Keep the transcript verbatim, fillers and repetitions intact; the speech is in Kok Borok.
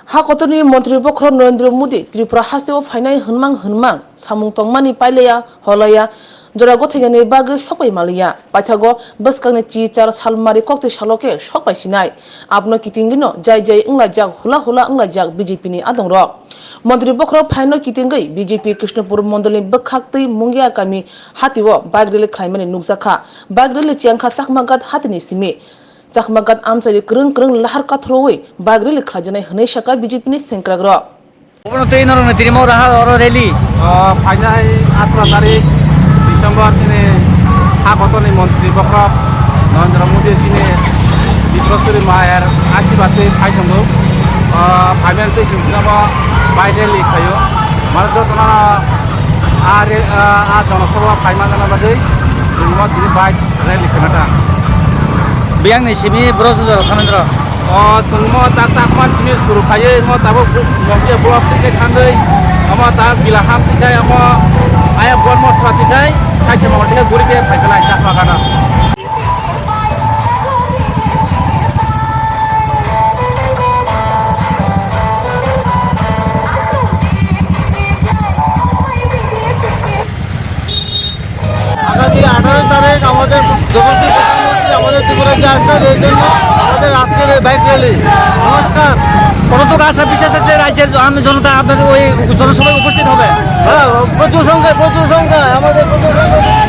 Ha kotorni Montri Bokhorok Narendra Modi Tripura hasteo phainai hwnmang hwnmang samung tongmani pailaya holaya jora gothainani bagwi sokpai maliya. Paithago bwskangni chi char salmari koktwi salo khe sokpai sinai. Abono kitingwino jai jai wnglaijak, hula hula wnglaijak B J P ni adongrok. Montri Bokhorok phaino kitingwi B J P Krishnapur mondolni bwkhaktwi Mungia kami hatio bike rally khlaimani nukjakha. Bike rally chiyangkha Chakmaghat hatini simi. Chakmaghat amchaini kwrwng kwrwng lahar kathorowi bike rally khlaijaknai hwnwi sakha B J P ni sengkrakrok. Obono tei norokni tirimo raha oro rally. O phainai atharo tarik December chini ha kotorni montri bokhorok Narendra Modi chini Tripuraswri mayar asirwad twi phai tongo. O phaimani twi chwng phano bike rally khlaio. Mane jotono a re-, a, a jonosabha phaima gana bagwi chwng tini bike rally khna ta. Biyangni simi bro jora thanai rok. O chwngmo tak tak man simi suru khaiwi mo tabuk bu-, mokhe block tike thangwi omo ta bila ham tikhai omo aya bor mosra tikhai khaisa mangor tikhai guri khe phaikha lai chakma gana. আগামী আঠারো তারিখ আমাদের যশস্বী প্রধানমন্ত্রী আমাদের ত্রিপুরাতে আসছেন, এই জন্য আমাদের আজকের এই বাইক র্যালি। নমস্কার। কতটুকু আশা বিশ্বাস আছে রাজ্যের আম জনতা আপনাদের ওই জনসভায় উপস্থিত হবে? হ্যাঁ, প্রচুর সংখ্যায়, প্রচুর সংখ্যায়, আমাদের প্রচুর সংখ্যায়।